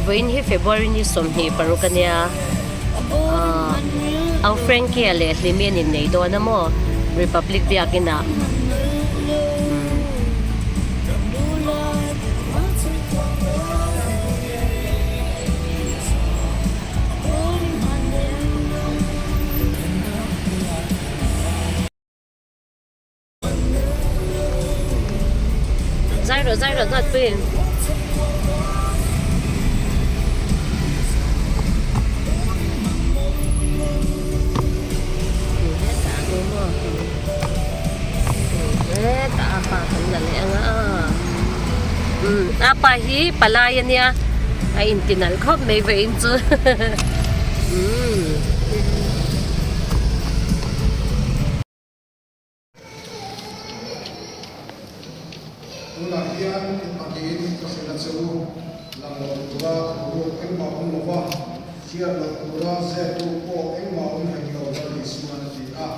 Vawiin hi February ni 26 a nia. Au Frankie-a leh Hlimi an innei dawn a maw Republic biakinah. Zai rawh zai rawh Duatpuiin. Apa hi palai ania a intinalh khawp mai vawiin chu. Tunah hian in pahnihin ka hrilh a che u, lang lo tura ruk engmah awm lo va, hriat loh tura zep ruk pawh engmah awm hek lo ka ni suan a ti a.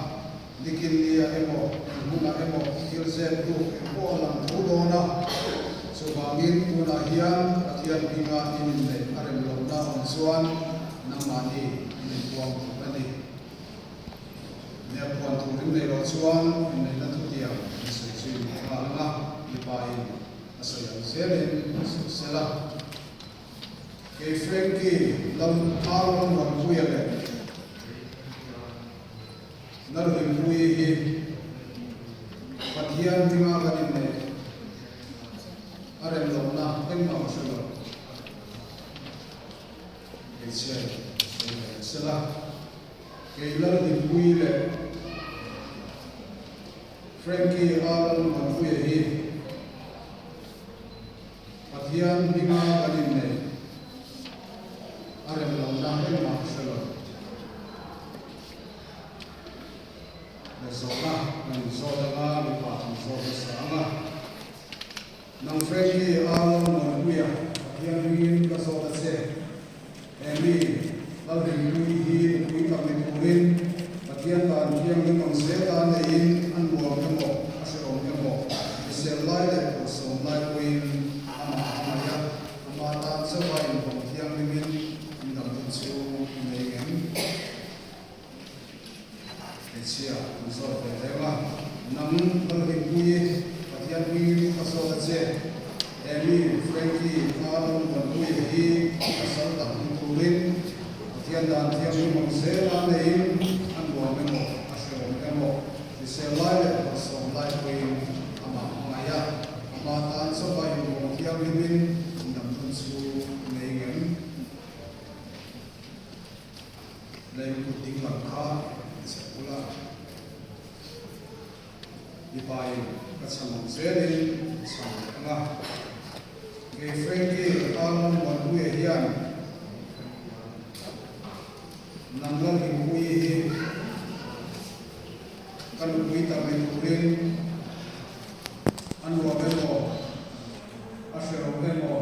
Nikin nia emaw, eng hmunah emaw thil zep ruk eng pawh a lang tho dawn a, chuvangin tunah hian Pathian hminga in inneih a rem lohna awm chuan nangmahni in inpuang tur a ni. Nia phuan tur in nei loh chuan inneihna thutiang in sawi zui leh nghal ang a, mipa in a sawi ang zelin a sawi sel a. Kei Frankie lam Aaron Muanpuia leh Lalhlimpuii hi Pathian hminga kan inneih a rem lohna engmah ka hre lo. Hmeichhia in sawi ve sel a. Kei Lalhlimpuii leh Frankie A. Lalmuanpuia hi Pathian hminga kan inneih a rem lohna engmah ka hre lo. Le zawhna kan inzawt anga mipa kan zawt nasa anga. Nang Frankie A. Lalmuanpuia Pathian hmingin ka zawt a che. Amy, Lalhlimpuii hi nupui tak ni turin Pathian dan thianghlim ang zel a neiin a nuam emaw a hrehawm emaw hrisel lai leh pawlsawm lai pawhin amah a hmangaih a, amah tan chauha inhawng thianghlimin in dam hun chu i nei ngem? Hmeichhia an zawt ve leng a, Nang Lalhlimpuii, Pathian hmingin ka zawt a che. Amy, Frankie, Aaron, Muanpuia hi pasal tak ni turin Pathian dan thianghlim ang zel a neiin a nuam emaw, a hrehawm emaw, hrisel lai leh hawlsawm lai pawhin amah hmangaih a, amah tan chauha inbawm thianghlimin indamthun chu nei ngem? Lei kut ding lam kha i chhe bul a, mipa in ka chhan ang zelin i chhan leh ang a. Kei Frankie ka tan Muanpuia hian nang Lalhimpuii hi ka nupui tak ni turin a nuam emaw, a hrehawm emaw,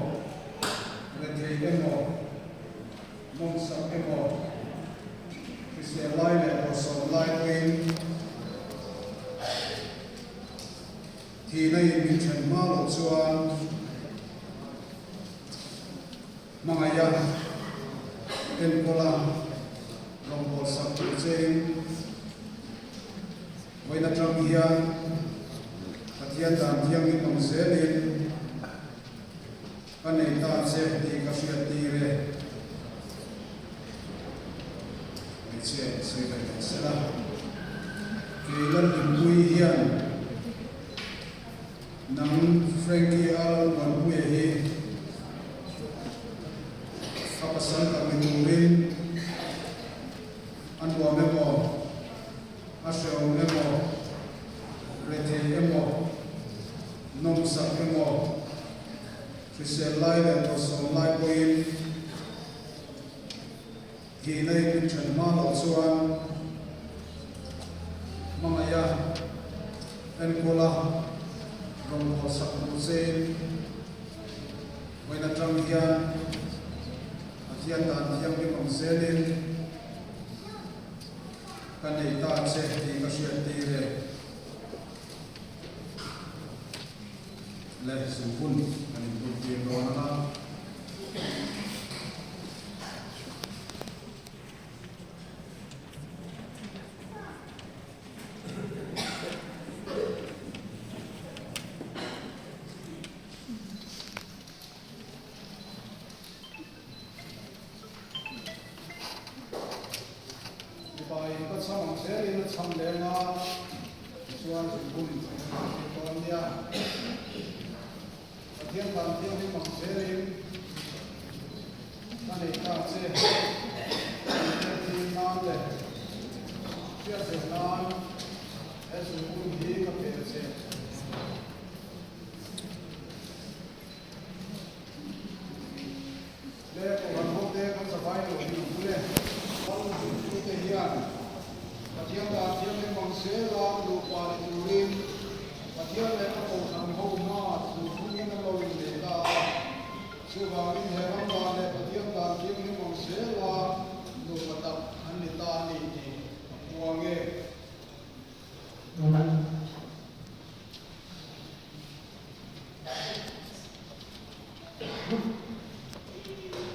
rethei emaw, Nawmsak emaw, hrisel lai leh bawrhsawm lai pawhin thihna in min then hma loh chuan hmangaih a, enkawl a, rawngbawlsak tur chein vawiin atang hian Pathian dan thianghlim ang zelin Ka nei ta che tih ka hriat tir e. Hmeichhia in sawi ve leh sela. Kei Lalhlimpuii hian nang Frankie a Lalmuanpuia hi ka pasal tak ni turin a nuam emaw, a hrehawm emaw, rethei emaw, nawmsak emaw, Hrisel lai leh tawlsawm lai pawhin thihna in min then hma loh chuan hmangaih a, enkawl a, rawngbâwl sak tur chein vawiin atang hian Pathian dan thianghlim ang zelin ka nei ta che tih ka hriat tir e. Leh zung hun kan inbun tir dawn ang a. chham leng a, tichuan zungbun kan han tir dawn nia. Pathian dan thianghlim ang zelin ka nei ta che. Inhriattir nan leh hriatzel nan he zungbun hi ka pe a che. Le Kohhran hote kan zavai lo hi ang bul e. Lal zirtirte hian Pathian dan thianghlim ang zela nupa ni turin Pathian leh a Kohhran ho hma thu thungin an lo innei ta a. Chuvangin he ram dan leh Pathian dan thianghlim ang zela nupa tak an ni ta a ni tih ka puang e.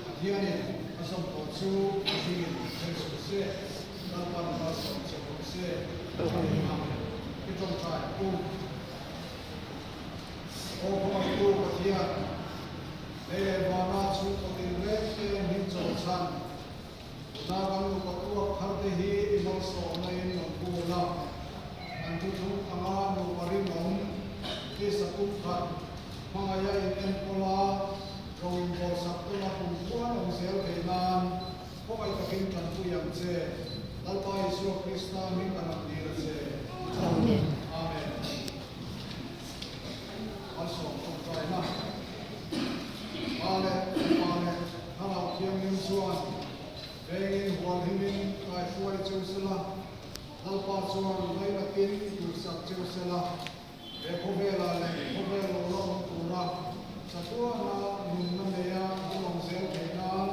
Pathianin a zawm tawh chu mihringin then suh se, Lalpan malsawm che rawh se. Amen. I tawngtai ang u. Aw Hmangaihtu Pathian, lei leh vana chhungkaw tinreng te hming chawlhchhan, tuna kan nupa tuak thar te hi i malsawmna in rawn bul a, an thuthlung anga nupa rinawm, tisa pumkhat, Hmangaih a in enkawl a, ro in bawlsak tawna kum khuan awm zel theih nan khawngaih takin tanpui ang che. Lalpa Isua Krista hming kan ang dil a che. Amen. Malsawm tawngtaina. Pa leh Fapa leh Thlarau Thianghlim chuan vengin hualhimin kaihruai cheu sela, Lalpa chuan ngainatin duhsak cheu sela, He khawvelah leh khawvel lo la awm tura chatuana nunna neia hun awm zel theih nan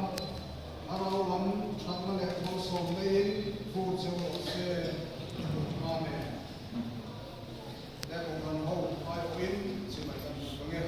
a ro lam thatna leh malsawm neiin thu cheu rawh se. Amen. Le Kohhran ho aiawhin chibai kan hmu ka nge.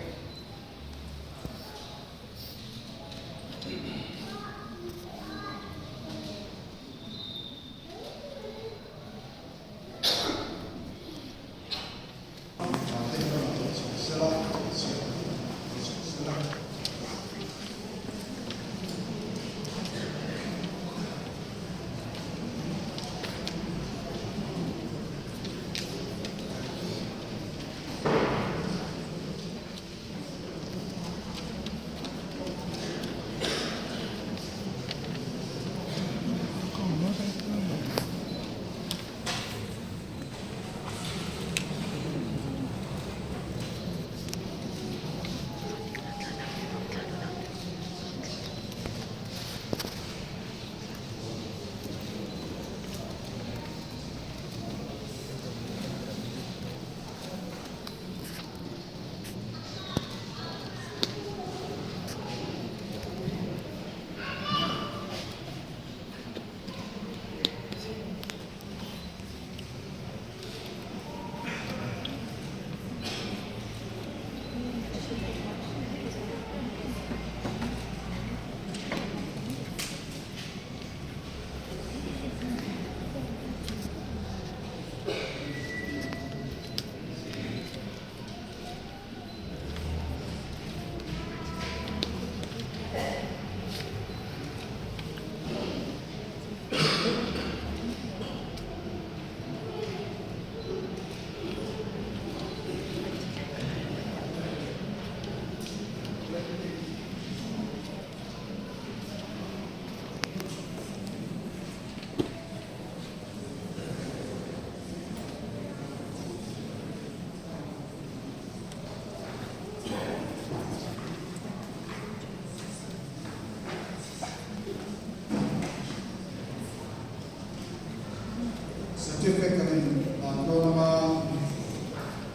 Certificate kan in dan dawn anga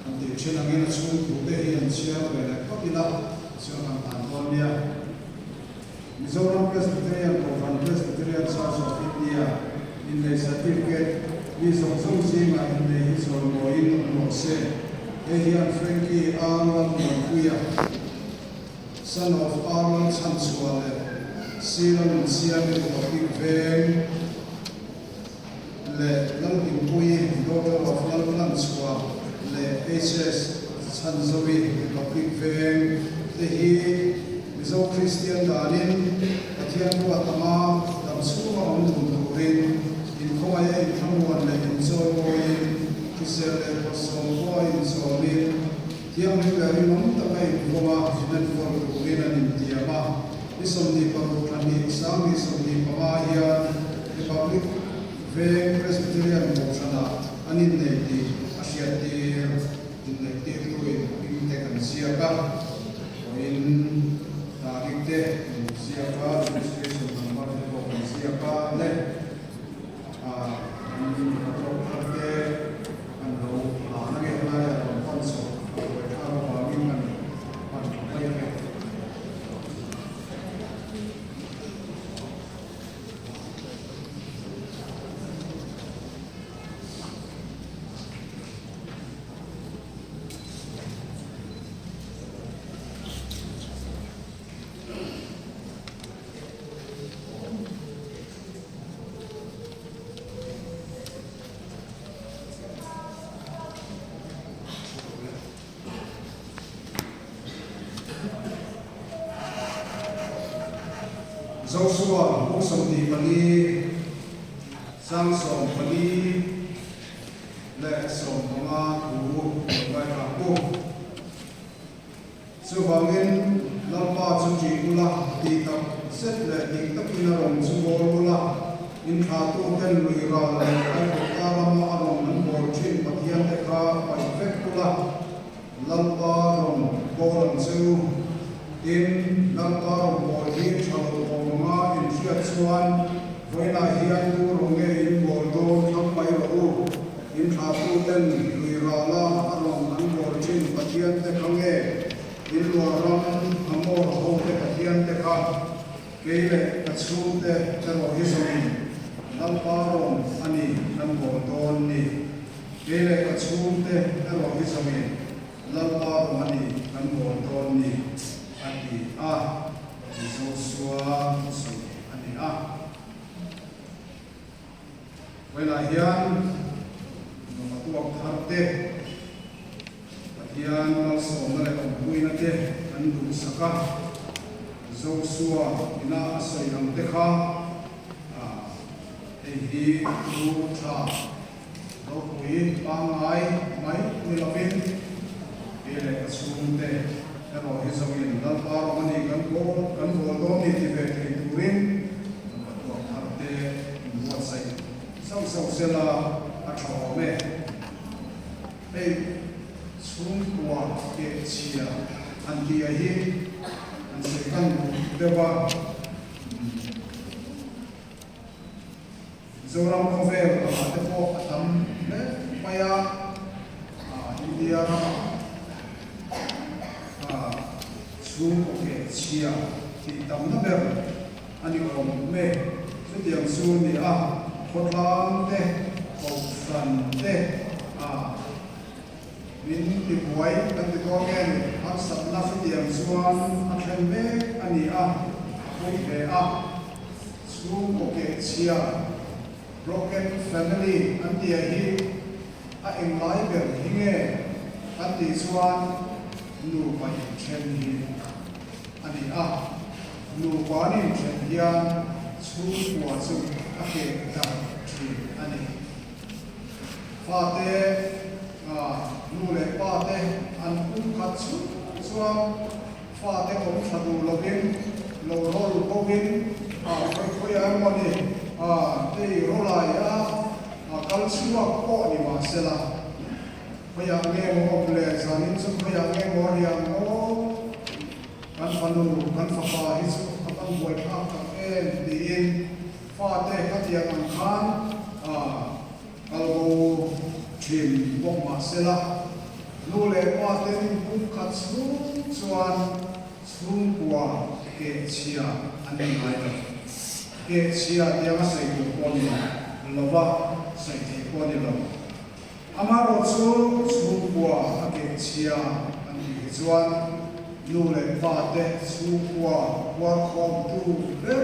kan tih thin angin a chhung thu te hi an chhiar ve leh phawt ila chuan kan dan dawn nia. Mizoram Presbyterian Kohhran Presbyterian Church of India innei certificate mi zawng zawng zingah innei hi chawimawiin awm rawh se. Hei hian Frankie R. Lalmuanpuia, Son of R. Lalchhanchhuah leh Sir Lalnunsiami Republic Veng leh Lalhlimpuii, Daughter of Lalhlanchhuah leh HS Chhanzovi Republic Veng te hi Mizo Kristian danin Pathian ruat anga dam chhunga awm dun turin inkhawm. Inkhawngaiha inthlamuan leh inchawimawiin, hrisel leh phawsawm pawha inchawmin, thianghlim leh rinawm taka invawnga inenkawl turin an intiam a. Ni 26 thla hnih 2025 hian Republic Veng Presbyterian Kohhranah an innei tih a hriattir. Inneihtirtuin hming te kan ziak a, vawiin tarik te kan ziak a, registration number te pawh kan ziak a le kan hnathawk thar te kan lo hlan ange helaiah rawn pan chhoh a buaithlak avangin kan pan tha mai ange. Joshua buk 24 chang 14 leh 15 thu lo ngaithla ang u. Chuvangin Lalpa chu ṭih ula, tih tak zet leh dik takin a rawn chu bawl ula, inthlahtuten lui ral leh Aigupta rama a rawn an bawl ṭhin Pathiante kha paih vek ula, Lalpa rawn bawl ang che u. Tin, Lalpa rawn bawl hi ṭha lo awm anga inhriat chuan vawiinah hian tu rawng nge in bawl dawn thlang mai rawh u. Inthlahtuten lui rala a rawn an bawl ṭhin Pathiante kha nge in luah ram Amor hote Pathiante kha kei leh ka chhungte erawh hi zawngin Lalpa rawn a ni kan bawl dawn ni. Kei leh ka chhungte erawh hi zawngin Lalpa rawn a ni kan bawl dawn ni a ti a, Josua thusawi a ni a. Vawiinah hian nupa tuak thar te, Pathian malsawmna leh awmpuina te an duhsak a, Josua ina a sawi ang te kha hei hi thu tha ropui pangngai mai ni lovin kei leh ka chhungte erawh hi zawngin Lalpa rawng a ni kan bawl kan bawl dawn ni ti ve thei turin nupa tuak thar te inbuatsaih sauh sauh sela a tha awm e. Hei chhungkua keh chhia han tih hi an sawi kan deuh a. Zoram khawvel angah te pawh a tam hle mai a, India ramah chhungkaw keh chhia tih tamna ber a ni awm me. Chutiang chu a ni a, khawtlang te, kohhran te min tibuai kan ti dawn nge ni, harsatna chutiang chuan a thlen mek a ni a, a pawi hle a. Chhungkaw keh chhia, broken family, an tia hi a englai ber hi nge kan tih chuan nupa inthen hi a ni a. Nupa an inthen hian chhungkua chu a keh darh thin a ni. Fate, nu leh pate an pumkhat chhung chuan Fate awm tha duh lovin lo rawl bawkin a khawi khawi a emaw ni a hei rawlai a a kal chhuak pawh ni mahsela khawiah nge maw awm le zanin chu khawiah nge maw a riang aw kan fanu kan fapa hi chu a van buaithlak tak em tiin fate khatiang ang khan a Kal bo thin bawk mahsela, nu leh pa ten kum khat chhung chuan chhungkua keh chhia an ni ngai lo. Keh chhia tianga sawi tur pawh ni lova sawi theih pawh ni lo. Amaherawhchu chhungkua a keh chhia an tih hi chuan nu leh pa te chhungkua huarkhawmtu ber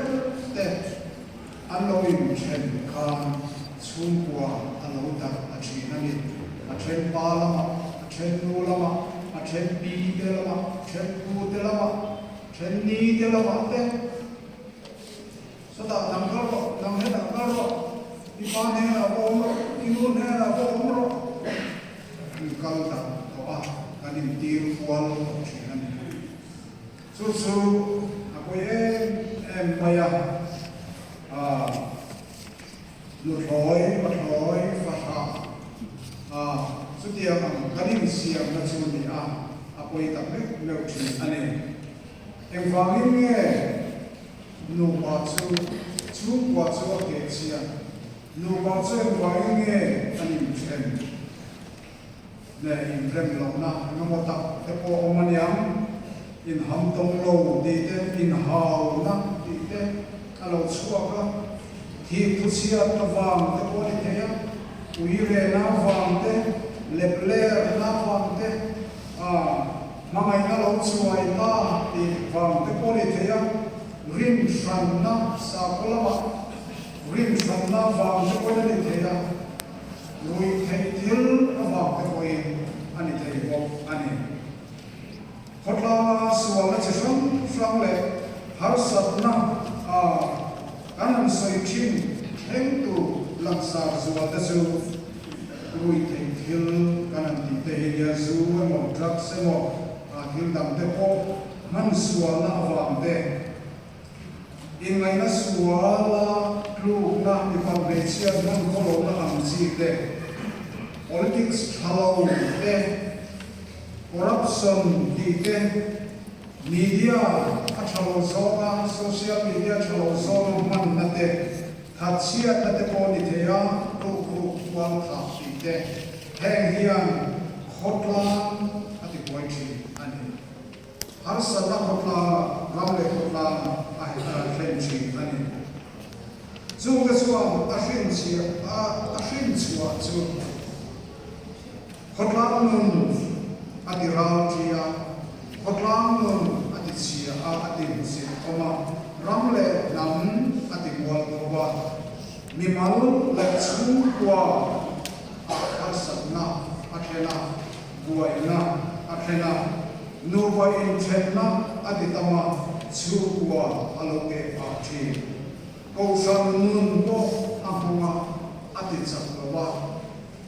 te An lo inthen khan chhungkua a lo darh ta thin a ni. A then pa lamah, a then nu lamah, a then pi te lamah, then pu te lamah, then ni te lamah te. Sawtah nang kal rawh, nang hetah kal rawh. I pa hnenah va awm rawh, i nu hnenah va awm rawh. Kan kal dan tawh a, kan intir kual tawh thin a ni. Chu chu a pawi em em mai a, aah nuthlawi, pathlawi, fahrah, aah chutiang ang kan insiamna chu ni a, a pawi tak meuh meuh thin a ni. Engvangin nge nupa chu chhungkua chu a keh chhiat? Nupa chu engvangin nge an inthen? Leh inrem lohna engemaw tak te pawh awm a niang. Inham tawng lo tih te, inhauna tih te a lo chhuak a. Thik thuchhiat avang te pawh a ni thei a, ui rehna avang te, lep lerna avang te, a hmangaihna lo chuai ta tih vang te pawh a ni thei a, rinhranna sakhaw lamah rinhranna vang te pawhin a ni thei a. Ruih theih thil avang te pawhin a ni thei bawk a ni. Khawtlanga sualna chi hrang hrang leh harsatna a kan han sawi thin thlengtu langsar zual te chu ruih theih thil kan han tih te hi nia zu emaw drugs emaw thil dang te pawh hman sualna avang te Inngaihna suala tlukna, mipat hmeichhiat hman khawlohna ang chi te, politics tha lo te, corruption tih te, media a tha lo zawnga, social media tha lo zawnga hmanna te, thatchhiatna te pawh ni thei a, rukru kual thah tih te, heng hian khawtlang a ti buai thin a ni. Harsatna khawtlanga ram leh khawtlanga a thlen thin a ni. Chungte chuan a hrinchhiah a a hrinchhuah chu khawtlang nun a ti ral thi a, khawtlang nun a ti chhia a, a ti hmusit awm a, ram leh hnam a ti mual khawp a, mimal leh chhungkua ah harsatna a thlen a. Buaina a thlen a, nupa inthenna a ti tam a, chhungkua a lo keh phah thin. Kohhran nun pawh a hmawng a, a ti chak lo a,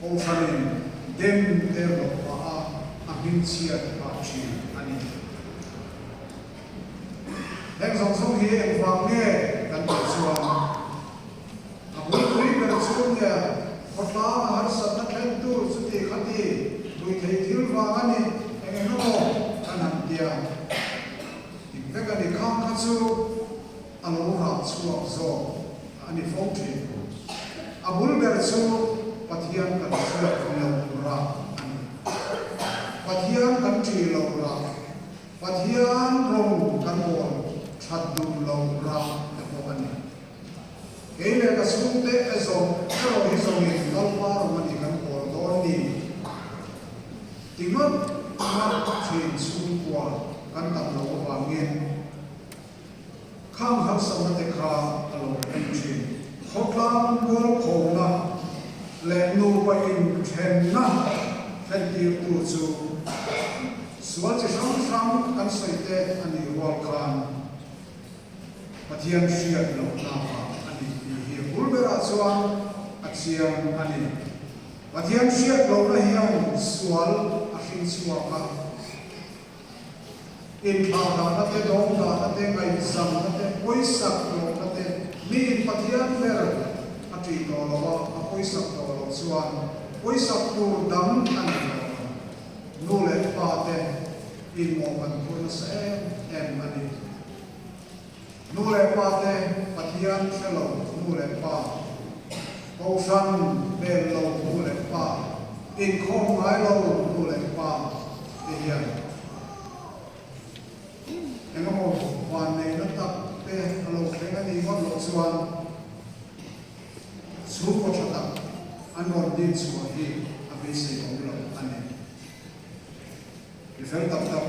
Kohhranin dem te rawh phah a, a hmingchhiat phah thin a ni. Heng zawng zawng hi engvang nge kan tih chuan a bulpui ber chu nia khawtlang a harsatna thlentu chuti khati vui thei thil vang a ni eng eng emaw kan han tia dik vek a ni. Khang kha chu a lo rah chhuak zawk a ni fo thin. A bul ber chu Pathian kan hriat loh rah a ni. Pathian kan ṭih loh rah. Pathian rawng kan bawl that duh lo rah te pawh a ni. Kei leh ka chhungte e zawng erawh hi zawngin Lalpa rawng a ni kan bawl dawn ni ti ngawt ngawt thin chhungkua kan tam loh avangin khang harsatna te kha a lo en thin. Khawtlang mualphona leh nupa inthenna thlentirtu chu sual chi hrang hrang kan sawi te a nih rual khan Pathian hriat lohna ah a ni tih hi bul berah chuan a chiang a ni. Pathian hriat lohna hian sual a hring chhuak a. Inthlahna te, dawngdahna te, ngaihzamna te, pawisak lohna te, miin Pathian ber a ṭih tawh lo a, a pawisak tawh loh chuan pawisak tur dang a nei tawh lo. Nu leh pa te inmawh kan phur nasa em em a ni. Nu leh pa te Pathian hre lo nu leh pa, Kohhran bel lo nu leh pa, inkhawm ngai lo nu leh pa te hian engemaw vanneihna tak te a lo thleng a nih ngawt loh chuan chhungkaw tha tak an rawn din chhuah hi a beisei awm lo a ni. Mi fel tak tak.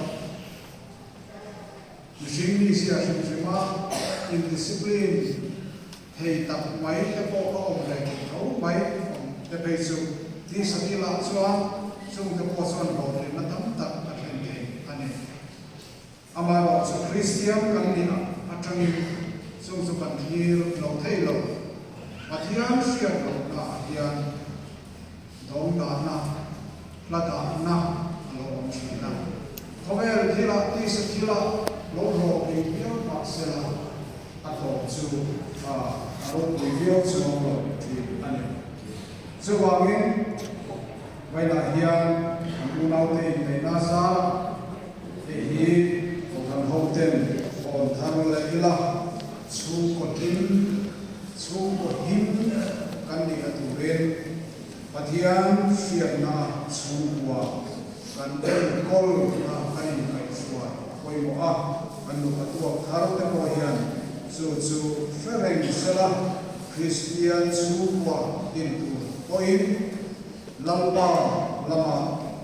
Mihring mi zia hrim hrim a, indiscipline thei tak mai te pawh a awm ve thei tho mai awm te phei chu tisa thilah chuan chung te pawh chuan hlawhtlinna tam tak a thlen thei a ni. Amaherawh chu Kristian kan nih atangin chung chu kan thlir lo thei lo. Pathian hriat loh. a ropui viau chuang lo thin a ni. Chuvangin vawiinah hian kan unaute inneihna zara hei hi Kohhran hoten hawn thar leh ila chhungkaw hlim, chhungkaw him kan nihna turin Pathian hriatna chhungkua kan enkawl a kan inkaihhruai a pawimawh a, kan nupa tuak thar te pawh hian chu chu hre reng sela Kristian chhungkua din tur pawhin Lalpa lama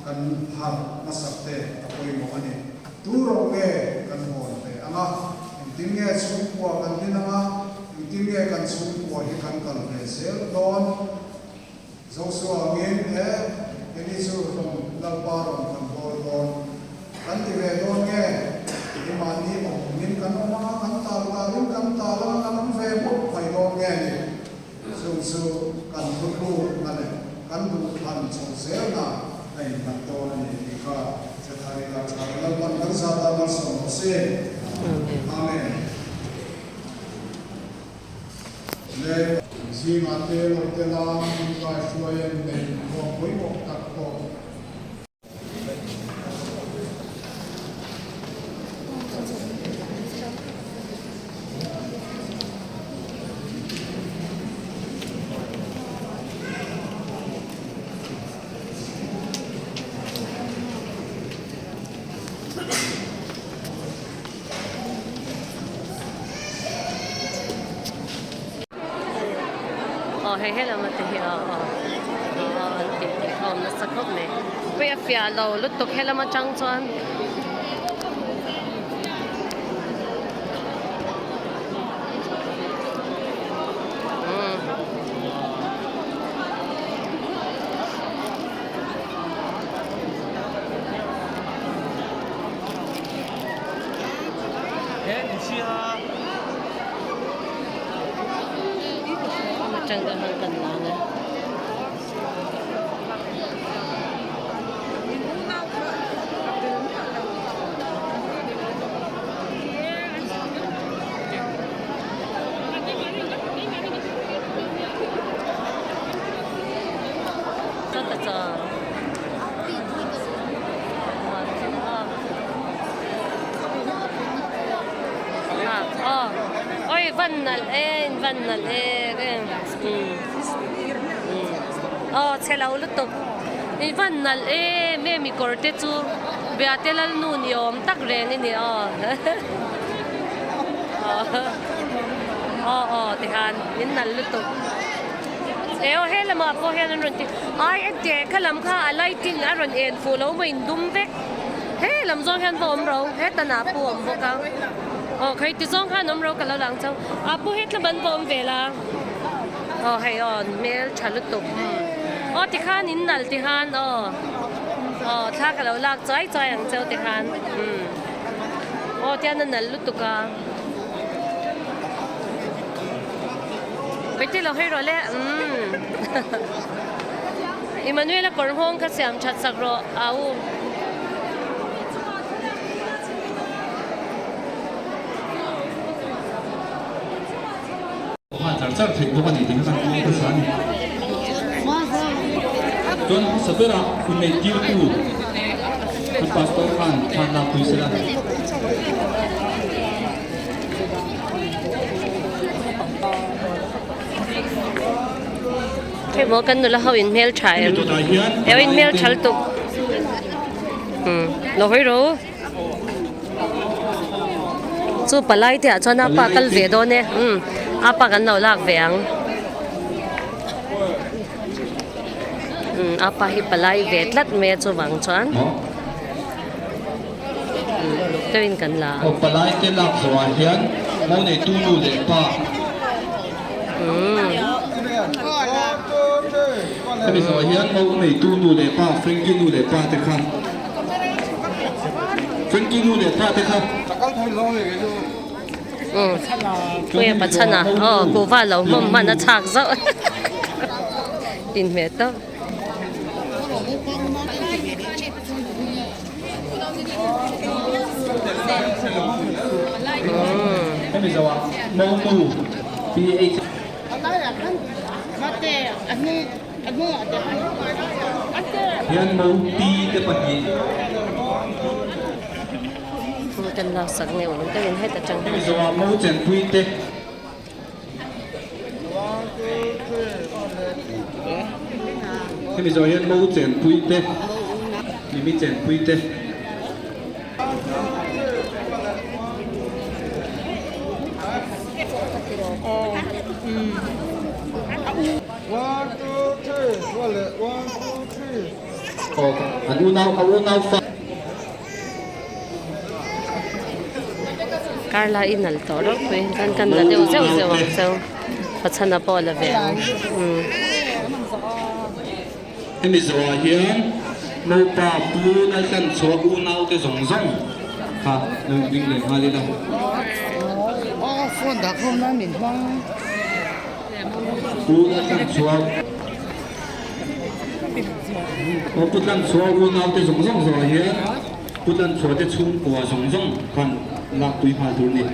kan harh hmasak te a pawimawh a ni. Tu rawh nge kan hawn ve ang a, engtin nge chhungkua kan din ang a, engtin nge kan chhungkua hi kan kal ve zel dawn? Joshua angin e, keni chu rawn Lalpa rawn kan bawl dawn kan ti ve dawn nge? Keimahni awmin kan awm ang a, kan tal talin kan tal ang a, kan awm ve bawk mai dawn nge ni? Chung chu kan thuthlukna leh kan duhthlan chho zelna a innghat dawn a ni tih kha hre thar ila tha i Lalpan kan zat a malsawm rawh se. Amen. Le zingah te lo tel a, min kaihruai a ni nei khawm pawimawh tak pawh. Aw hei helam a te hi aw aw aw an tih tih kha a awm nasa khawp mai pawh a fiah lo lutuk helam atang chuan. Oi van nalh e in van nalh e aw chhe lo lutuk i van nalh em em i kawr te chu Biate Lalnu ni awm tak reng i ni aw aw aw tikhan in nalh lutuk e aw he lamah pawh hian an rawn ti ai ente kha lam kha a lighting a rawn en fuh lo maw in dum vek he lam zawng hian va awm ro hetan ah pawh a awm bawk a aw khawi ti zawng khan awm ro ka lo lang chauh a pu hetlam an va awm ve la aw hei aw hmel tha lutuk aw tikhan in nalh tikhan aw aw thla ka lo lak chuai chuai ang cheu tikhan umm aw tian a nalh lutuk a. Beti lo hei rawh le umm Emmanuel a kawr nghawng kha siam that sak rawh au. Nghal char char theih bawk a ni tih kha kan tih hmasa a ni. Chuan hmasa bera inneih tirtu kan pastor khan thlan lak pui sela. Hei maw kan nula ho in hmel tha em eo in hmel tha lutuk umm lo hawi ro chu palai te ah chuan a pa kal ve dawn e umm a pa kan lo lak ve ang umm a pa hi palai ve tlat mai a chuvang chuan. Deuhin kan la a. Aw palai te lak zawhah hian mo neitu nu leh pa. Hemi zawhah hian mo neitu nu leh pa Frankie nu leh pa te kha Frankie nu leh pa te kha. Puia Pachhana aw kuhva lo hmawm hman a chhak zauh inhmeh tawp. Hemi zawhah Monu PH. Hian Moti te pahnih. Kan laksak nge uluk deuhin heta tang hian. Hemi zawhah Mo Chenpui te. Hemi zawh hian mo chenpui te, mimi chenpui te. Aw an unau a unau fa. Karla i nalh tawh reuh pui kan kan la deuh zeuh zeuh ang cheu pachhana pawh a la ve ang umm. Hemi zawhah hian Naupa Pu Laltlanchhuah unau te zawng zawng kha lo inring leh nghal ila. Pu Laltlanchhuah. Aw Pu Tlanchhuah unau te zawng zawng zawhah hian Pu Tlanchhuah te chhungkua zawng zawng khan lak tui nghal tur a ni.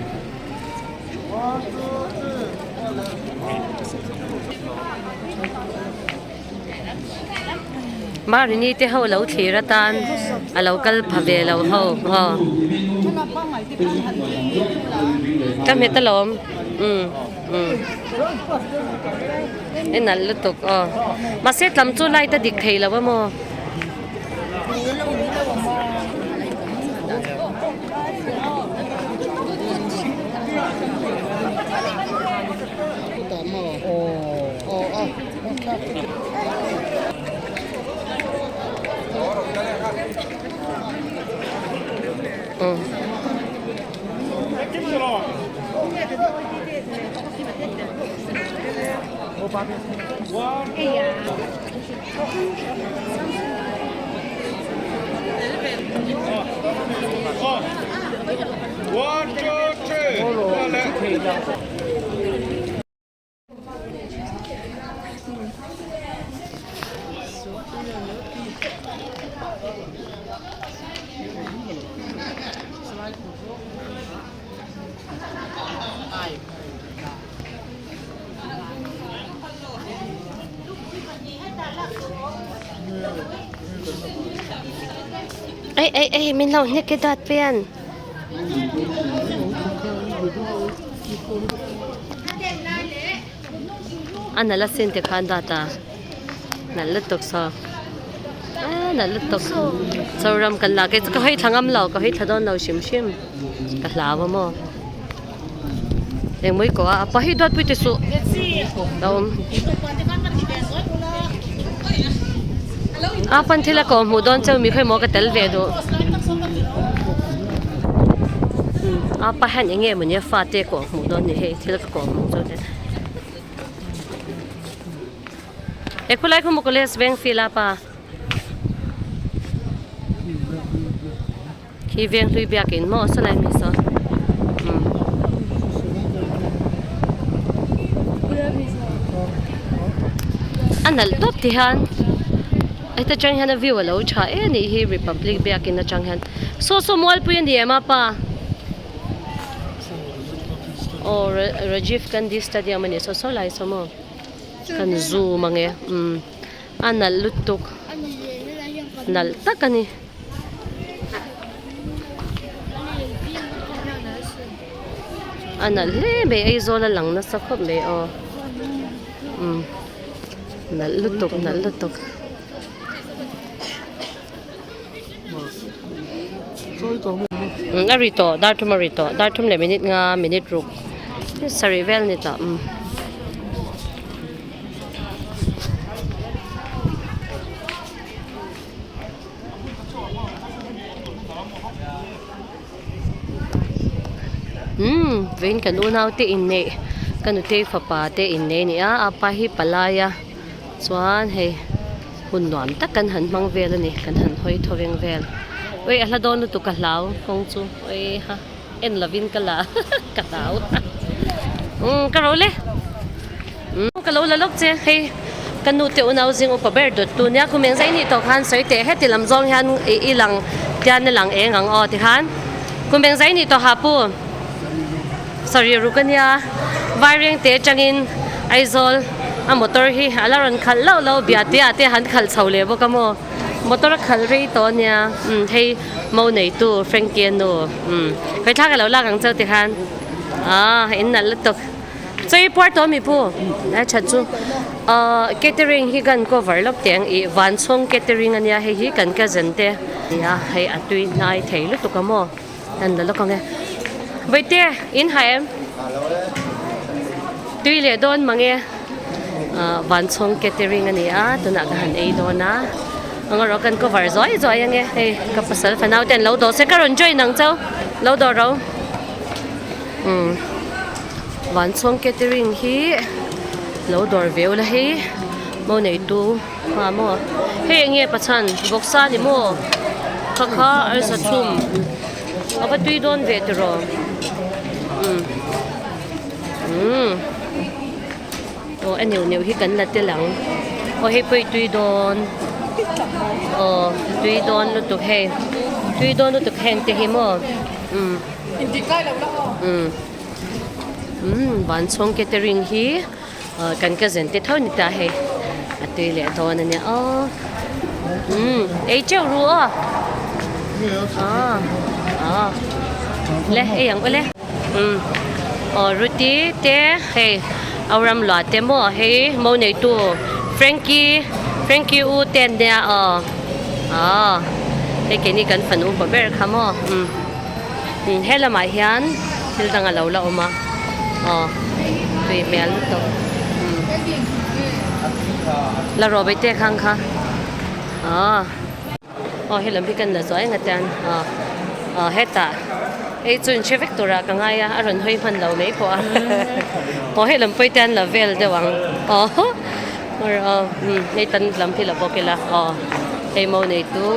Marini te ho lo thlir atan a lo kal pha ve lo ho aw. Ka hmet alawm umm umm i nalh lutuk aw mahse tlam chu light a dik thei lo a maw. Ei ei ei min lo hnek e dat pen. A nalh a sin tikhan dat a nalh lutuk saw a nalh lutuk Zoram kan lak e ka hawi thla ngam lo ka hawi thla dawn lo hrim hrim ka hlau a maw engmawii kawh a apa hi duatpui ti suh a awm a pan thil a kawh hmuh dawn cheu mi khawi maw ka tel ve duh apa hian eng nge mawni a fate kawh hmuh dawn ni hei thil ka kawh hmuh chu te he khulai khu maw college veng field a pa Khi veng hlui biakin maw saw lai mi saw umm. A nalh tawp ti hian heta tang hian a view a lo tha em anih hi Republic biakin atang hian saw saw mualpui a ni em a pa aw Rajiv Gandhi stadium a ni saw saw lai saw maw kan zoom ang e umm a nalh lutuk nalh tak a ni. A nalh hle mai Aizawl a lang nasa khawp mai aw umm nalh lutuk nalh lutuk. A ri tawh dar thum a ri tawh dar thum leh minute nga minute ruk sarih vel a ni tawh umm. Umm vawiin kan unau te inneih ka nutei fapa te inneih a ni a apa hi palai a chuan hei hun nuam tak kan han hmang vel a ni kan han hawi thaw veng vel ui a hla dawn lutuk ka hlau kawng chu ui ha en lovin ka la ka hlau umm ka ro le. Umm ka lo la lawk che hei ka nu te unau zing upa ber dawt tu nia kum eng zai nih tawh khan sawi teh heti lam zawng hian i lang tian a lang eng ang aw tikhan kum eng zai nih tawh ha pu Sarih ruk ania Vairengte atangin Aizawl a motor hi a la rawn khalh loh loh Biate ah te han khalh chho leh bawk a maw motor a khalh rei tawh ania umm hei mo neitu Frankie a nu umm hawi thlak a lo lak ang chauh tikhan aaa in nalh lutuk. Chei puar tawh mi pu a that chu ahh catering hi kan cover lawk teh ang ih vanchhawng catering ania hei hi kan cousin te nia hei a tui hnai thei lutuk a maw an la lawk ang e Bawihte in ha em tui leh dawn mange ahh vanchhawng catering ani a tunah ka han ei dawn a ang erawh kan cover zuai zuai ang e hei ka pasal fanau te an lo dawh se ka rawn join ang chau lo dawh ro. Umm Vanchhawng catering hi lo dawr ve ula hei mo neitu ha maw hei eng nge pachhan vawksa ni maw kha kha arsa chhum a va tui dawn ve tiraw umm umm aw a neuh neuh hi kan la tel ang aw hei pawh i tui dawn aw tui dawn lutuk hei tui dawn lutuk heng te hi maw umm. Umm umm Vanchhawng catering hi kan cousin te tho ni ta hei a tui leh dawn a nia aw umm ei teuh ru aw ah ah le ei ang ule umm aw ruti te hei Auram lua te maw hei mo neitu Frankie Frankie u te an nia aw ah hei keini kan fanu upa ber kha maw umm. He lamah hian thil dang a lo la awm a aw tui hmel lutuk la rawh bai te khang kha aw aw he lam hi kan la zuai nga tian aw aw hetah hei chu in hre vek turah ka ngai a a rawn hawi hman lo mai pawh a aw he lam pawh hi te an la vel deuh ang aw aw hei tan lam hi la bawk ila aw hei mo neitu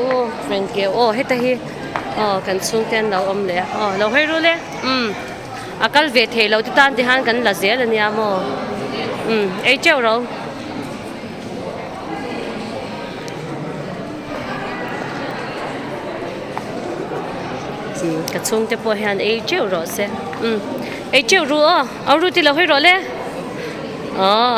Frankie aw heta hi. Aw kan chhungte an lo awm leh a aw lo hawi rul e umm a kal ve thei lo te tan ti khan kan la zel ania maw umm ei teuh ro. Umm ka chhungte pawh hian ei teuh rawh se umm ei teuh ru aw au ru ti lo hawi rawh le aw.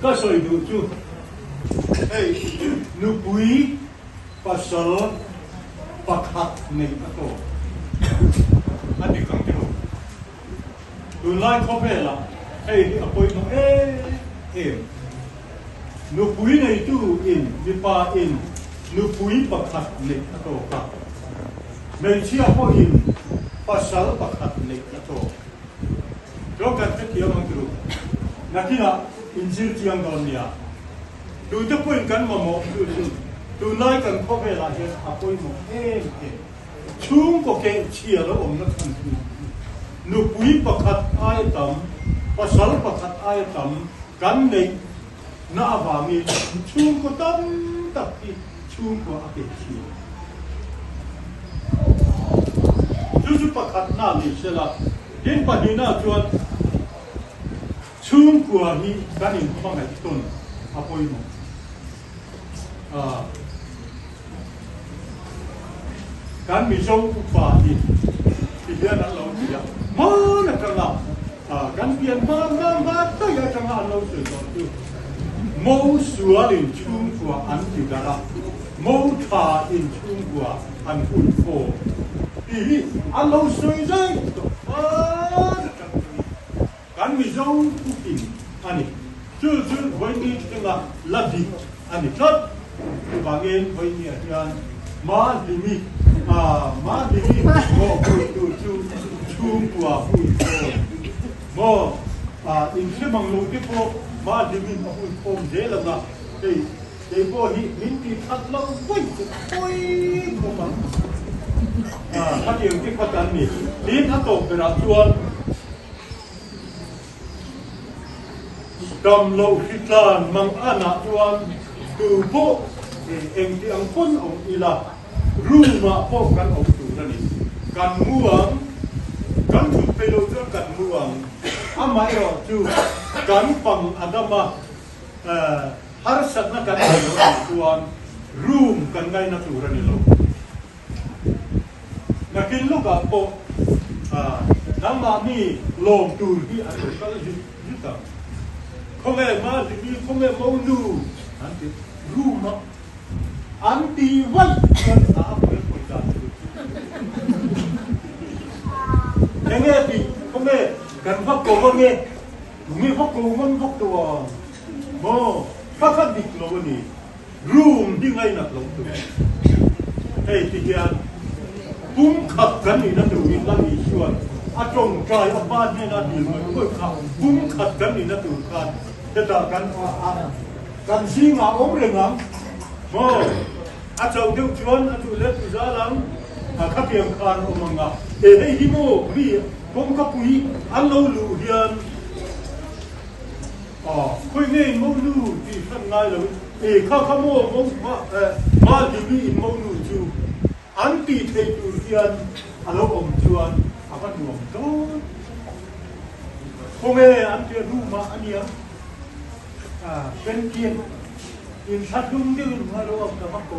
Ka sawi duh chu hei nupui pasal pakhat neih a tawk a dik ang tiraw? Tunlai khawvelah hei hi a pawimawh em em. Nupui neitu in mipa in nupui pakhat neih a tawk a, hmeichhia pawhin pasal pakhat neih a tawk. Chuan kan hrethiam ang turu. Nakinah inzir chiang dawn nia. Tute pawhin kan mamawh chu chu tunlai kan khawvelah hian a pawimawh em em. Chhungkaw keh chhia lo awmna chhan chu nupui pakhat aia tam, pasal pakhat aia tam kan neih na avangin chhungkaw tam tak hi chhungkua a keh chhia. Chu chu pakhatna ni sela, tin pahnihna chuan Chhungkua hi kan inhmangaih tawn a pawimawh a. Kan Mizo upa hi ti hian an lo ti a, hman atanga kan pian hma hma hma daih atanga an lo sawi tawh chu Mo sualin chhungkua an ti darh a, Mo tha in chhungkua an hun khawm tih hi an lo sawi daih tawh hman atang tawhin. Kan Mizo thupin a ni. Chu chu vawiini thenga la dik a ni tlat. Chuvangin vawiiniah hian Mahlimi, Mahlimi mawhpui tur chu chhungkua hui khawm maw? Inhre mang lo te pawh Mahlimi'n a hui khawm zel ang a, hei kei pawh hi min ti that lo vawi chu pawi khawp ang. Khatiang te kha kan ni. Tin a tawp berah chuan. Dam loh hritlan mang anah chuan tu pawh engti ang pawn awm ila, room ah pawh kan awm tur a ni. Kan mu ang, kan thut peih loh chuan kan mu ang. Amaherawh chu kan pang a dam a, harsatna kan nei lo ang chuan room kan ngaina tur a ni lo. Nakin lawkah pawh nangmah mi lawm tur hi an lo kal zut zut ang. Khawnge Mahlimi, khawnge Monu an ti rum a, an ti vaih chuan a a pawi pawi dan tur chu. Enge tih, khawnge kan va ko ange, tunge va ko ngam vak tawh ang maw, kha kha dik lo a ni. Room hi ngainat lo tur. Hei ti hian pum khat kan nihna turin Lal Isuan a tawngtai a pa hnena dil ngawih ngawih kha pum khat kan nihna tur khan hetah kan kan zingah awm reng ang maw? A chauh deuh chuan a duh leh tu zal ang a khatiang khan awm ang a. E hei hi maw mi kawngkapui an lo luh hian Aw, khawi nge in monu tih hran ngai lo in, e kha kha maw mo ma eh Maldivi in monu chu an tih theih tur hian a lo awm chuan a va nuam dawn. Khawnge an tia room ah a nia, ah Penkian in thla hlum deuh in hma lo ang ka va ko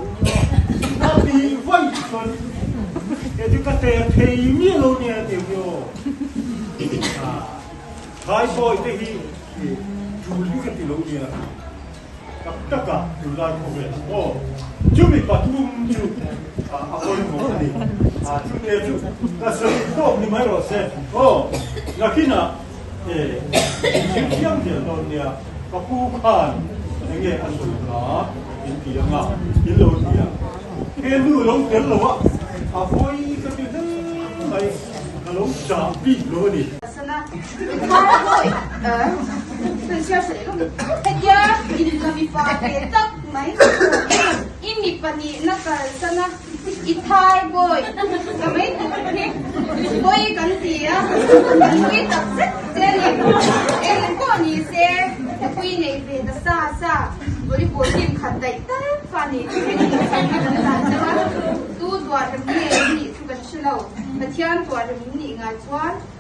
a tih vaih chuan kei chu ka ter thei miah lo nia tiang hi aw. Ah. Thaibawi te hi tul hi ka ti lo nia, tak tak a tunlai khawvel ah aw chumi pathum chu a pawimawh a ni, chute chu ka sawi tawk ni mai rawh se aw, nakinah thil thiam zel dawn nia, ka pu khan enge a sawi kha in ti ang a, in lo ti a, he nu lo tel lo a, a vawi ka ti hle mai, ka lo chah bik lo a ni.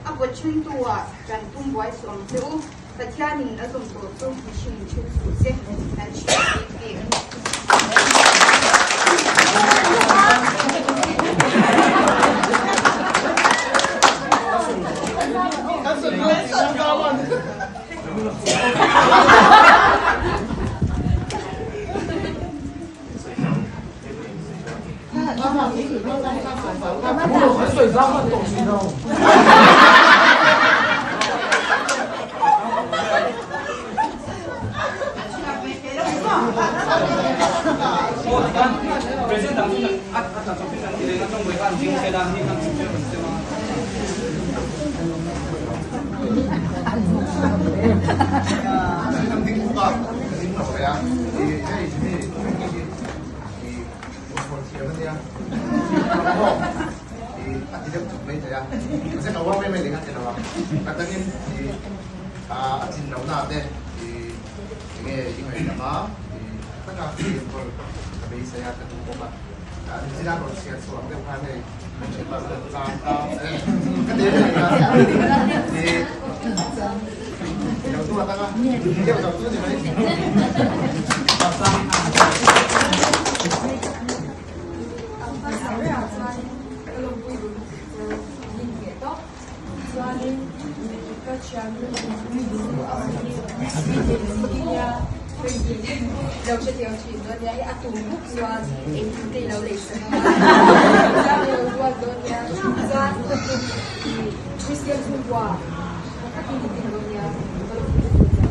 A pawt ṭhentu ah kan tum buai suh ang che u. Pathianin a zawm tawh chu mihring in ṭhen suh se, kan hriat bik bik a ni. A dangin a tlin lohna te enge i ngaihdam a tha taka i enkawl ka beisei a ka duh bawk a. Nichina rawn chhiar chhuah ang deuh khan hei chang tang ka ti em i lo duat anga deuh lo chu ni mai. Chuanin ka thiannu a awm hi nia lo hrethiam thin dawn nia hei a tum buk chuan engkim te i lo lei sak ang a chuan i lo ruat dawn nia chuan Christian chhungkua takin i din dawn nia ka lo hmu dawn nia.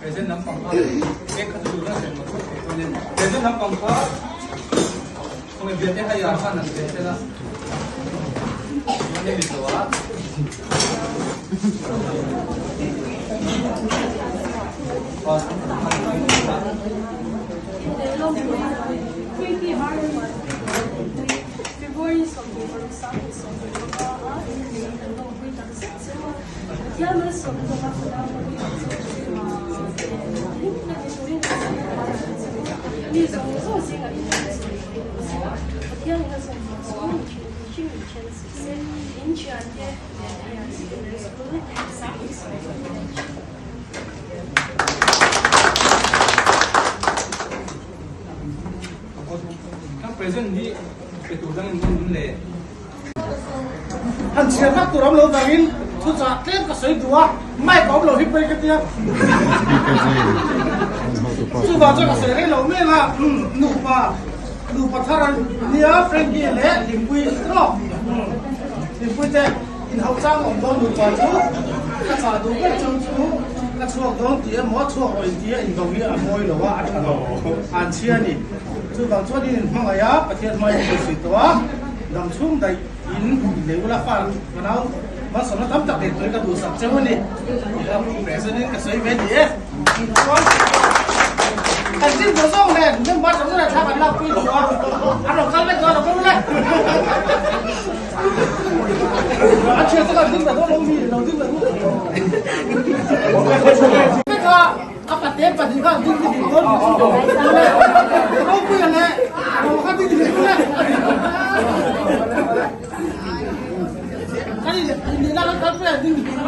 Present lampang kha ek kha chu duhna sen maw thut thei chuanin present lampang kha khawnge biate hei ah khan an ve sela chuan hemi zawh ah February 26 25 a inneih kan lawmpui tak zet zet a. Present hi pe tur dang in awm le. Han chhiar vak tur awm lo dangin thuchah tlem ka sawi duh a, mic a awm lo hi pawi ka tia. Chuvang chuan ka sawi rei lo mek a, nupa nupa thar an nia Frankie leh Hlimpuii rawh. Hlimpuii te inhauh chang awm dawn nupa chu ka chah duh ber chang chu ka chhuak dawn tih emaw chhuak rawh intia invo hi a mawi lo a, a tha lo an chhia a ni. Chuvang chuan in inhmangaih a, Pathian hmai in insuih tawh a. Dam chhung daih in lei ula fa ka nau malsawmna tam tak nei turin ka duhsak cheu a ni tih a present in ka sawi ve ni e. Chuan kan chin zawng zawng nen member zawng zawng nen thla kan lak pui duh a, an rawn kal vek dawn a lo kal ule. A thian te khan ding ta dawn lo mi lo ding ta duh. A pate pahnih kha ding ding dawn ni chu Ropuia leh Ro kha ding ding le Kan in nihna kan kal pui a ding ding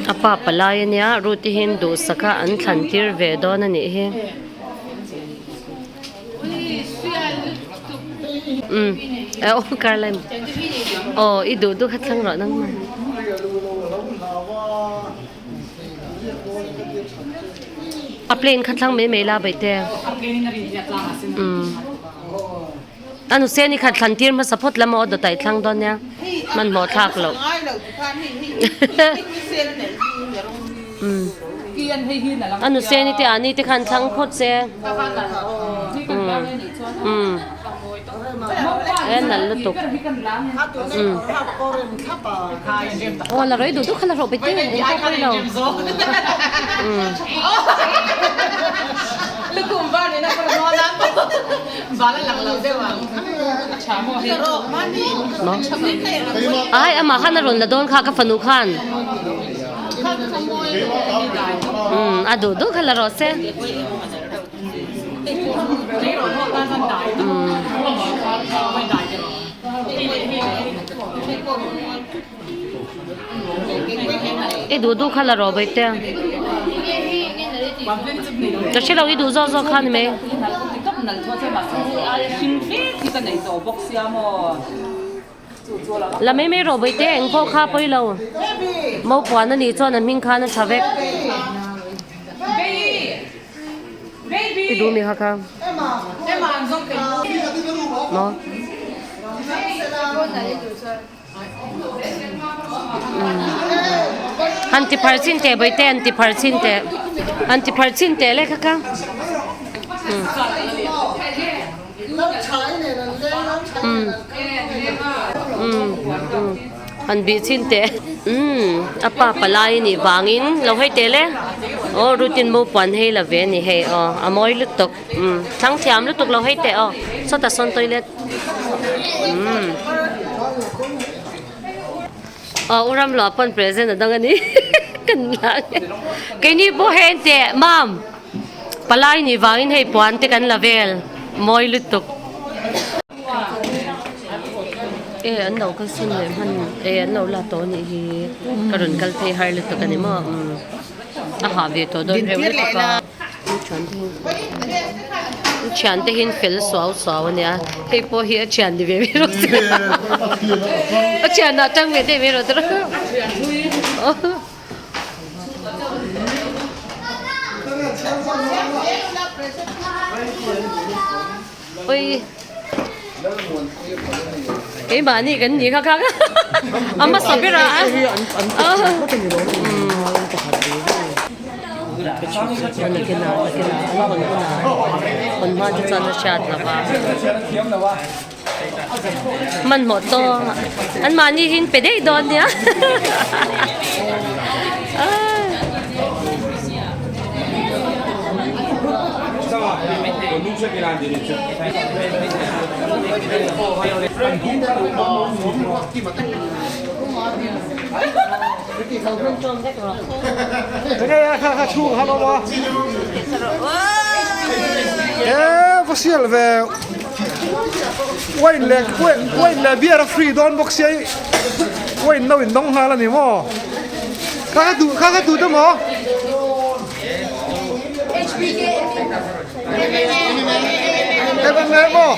A pa palai ania Ruth-i hian duhsaka an thlan tir ve dawn a nih hi umm aw Carlime aw i duh duh kha thlang rawh nangmah. A plane kha thlang mai mai la baihte. Umm. A nu sen i khat thlan tir hmasa phawt lam a aw dawt ah i thlang dawn nia. Hmanhmawh thlak loh. Umm. A nu sen i te ah ni te khan thlang phawt se. Umm. Umm. E nalh lutuk. Umm. Aw la rei duh duh kha la rawh bete eng pawh pawi lo. Umm. Ai amah khan a rawn la dawn kha ka fanu khan. Umm a duh duh kha la rawh se. I duh duh kha la rawh bai te ka hre lo i duh zawk zawk kha ni mai. La mai mai rawh bai te eng pawh kha pawi lo maupuan a nih chuan a hming khan a tha vek. I duh mi kha kha maw. Han ti phar chin teh bawihte an ti phar chin teh an ti phar chin teh le kha kha. Han bih chin teh umm a pa palai a nih vangin lo hei teh le aw rutin mo puan hei la ve a ni hei aw a mawi lutuk umm thlang thiam lutuk lo hei teh aw sawtah sawn toilet umm aw u Ramhlawh pawn present a dang a ni kan lang e keini pawh hei an teh mam. Palai nih vangin hei puan te kan la vel mawi lutuk. E an lo kal sawn leh hman e an lo la tawh anih hi ka rawn kal phei har lutuk ani maw umm a hah ve tawh dawn reuh lutuk a u thian te hian fel suau suau ania hei pawh hi a thian ni ve mai rawh se a thian ah tang ve daih mai rawh Oi keimahni kan ni kha kha a hmasa ber ah a te chuan a hriat lo va. Hmanhmawh tawng an mahni hi an pe daih dawn nia. Wine leh wine leh beer a free dawn bawk sia i wine no in dawng nghal a ni maw kha kha duh kha kha duh ta maw MMA maw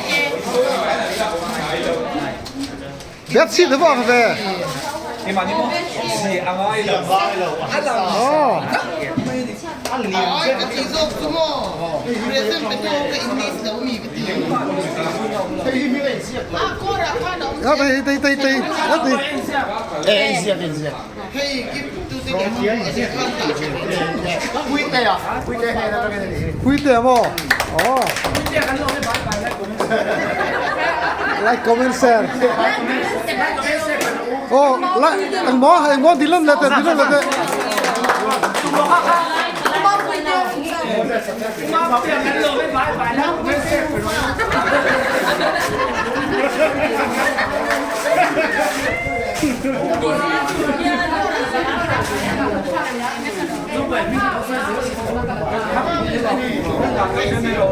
bet chhit a vang ve aw. Puitea maw? Aw. Like comment share. Aw like engmaw engmaw dilan leh teh dilan leh teh.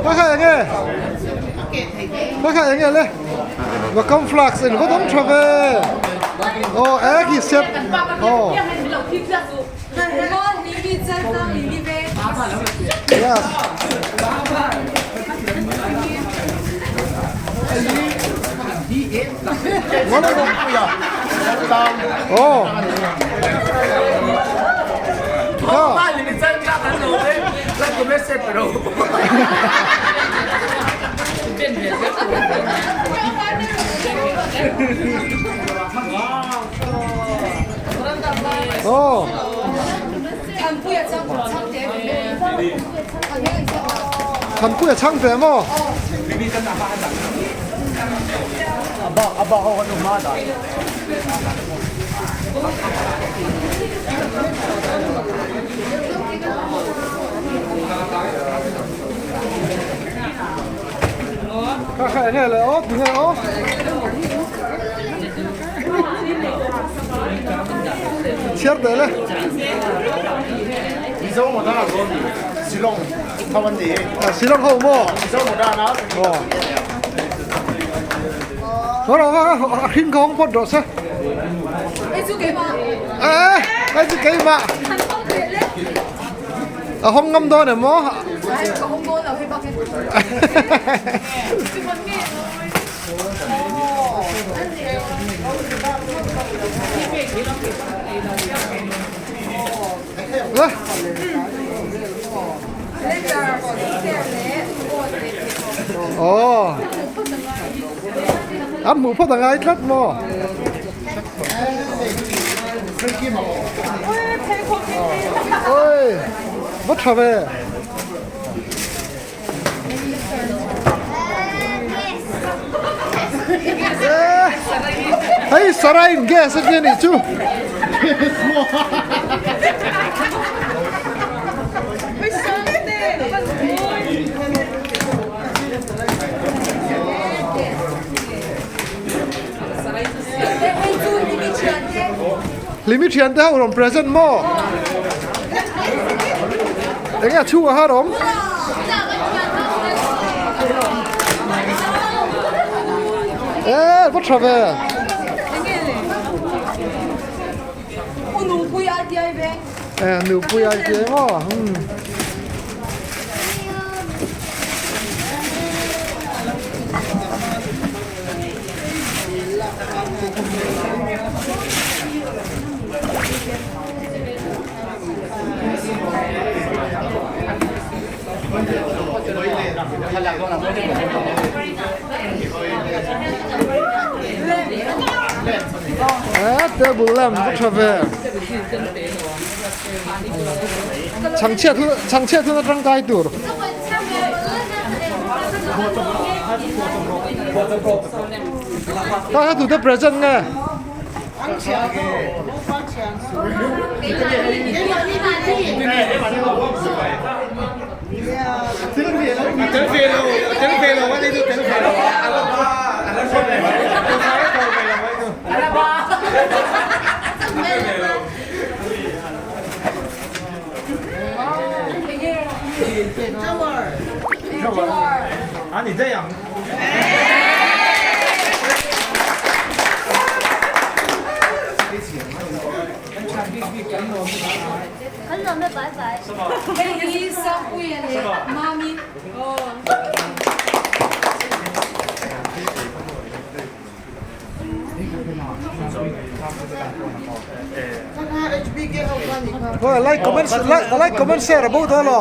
Ka kha enge Ka kha enge le Welcome flags in va dawng tha ve Aw e khi sep Aw Yes. Oh. Oh. Thanpuia chang te maw? Kha kha enge le aw tinge aw. Chhiar teh le. Mizo Modern a rawn ni Shillong ho an ni. Shillong ho maw? Mizo Modern a. Aw. A hring ka hawng pawt rawh se. Hei chu keimah. Eh, hei chu keimah. A hawng ngam dawn em maw? Ka hawng dawn lo hei bak hi. Aw a hmuh phawt a ngai tlat maw? Oi va tha ve. Hei Sarai in gas a tia nih chu. Hlimi thiante ho rawn present maw? Enge a chhungah khan a awm? Eh, va tha ve. Eh, nupui ai tia maw? Hmm. Table lamp va tha ve. Chhangchhiat hun chhangchhiat hun atang kai tur. Ta kha tute present nge? Like comment like comment share a bo dawn lo.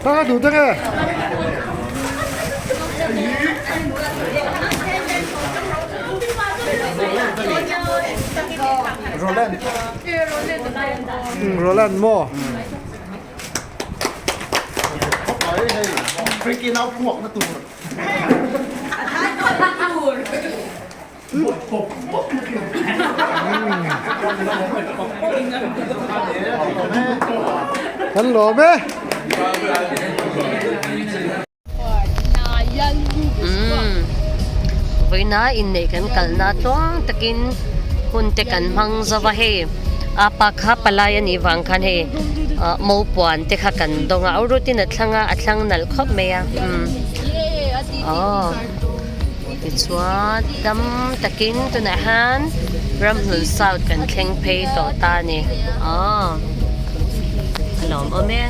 Ta duh ta nge. Roland. Roland maw. Kan lawm e. Vawiina inneih kan kalna tluang takin hun te kan hmang zo va hei a pa kha palai a nih vang khan hei mopuan te kha kan dawng a rutin a thlang a a thlang nalh khawp mai a umm aw tichuan dam takin tunah hian ramhlun south kan thleng phei tawh ta a ni aw a lawmawm e.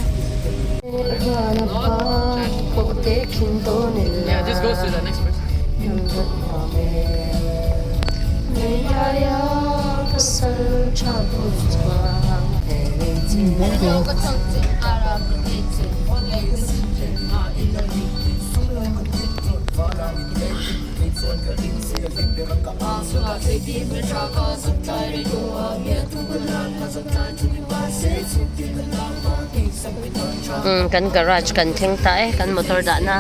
Umm kan garage kan thleng ta e kan motor dahna.